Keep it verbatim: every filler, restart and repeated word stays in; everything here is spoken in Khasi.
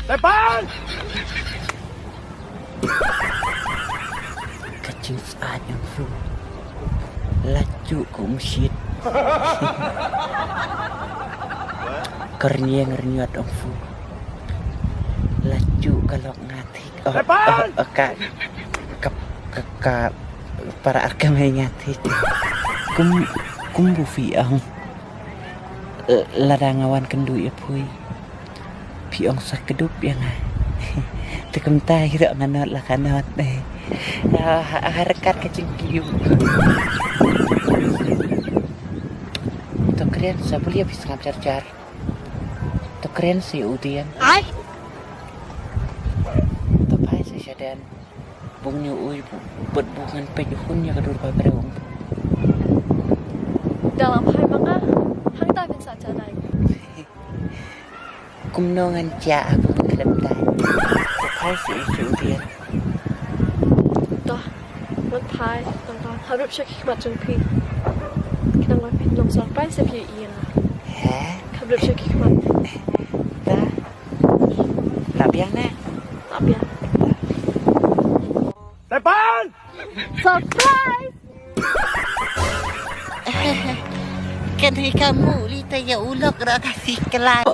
Tepan! Ka jingsyaid ong fu. La juh ka umshit. Ka rynïeng rynïot ong fu. La juh ka lok nga thik. Oh, oh, oh, ka, ka, ka, ka para ar ka mei nga thik. Kum, kum bu phi ong. Eh, lada nga wan kynduh ïa phi. Phi ong sa kdup ïa nga. Te kumta hi ruh nga not la ka not. Eh. Ah, ha, ha ryngkat ka jingkylli. To kren sa bun ïa phi sngap jar jar. To kren sa ïa u Dian. Ai. To phai sa sha Dan. Bun ïa u ui bu, bad bun ngan peit hun ïa ka dur ba breu. Da la phai ma nga. Hangta phin sa jalai. Kumno ngan jia ap ngan khlem tai. Phai sa ïa u Dian. Toh, ngan phai, ngan phai. Hap rup sha ki khmat jong phi. Khnang ba phin long surprise ïa phi ïa nga. He? Hap rup sha ki khmat. Ta. Lah biang ne? Lah biang. Tepan! Surprise! Kan hi kamu li ta ïa u lok ra ka si kelai.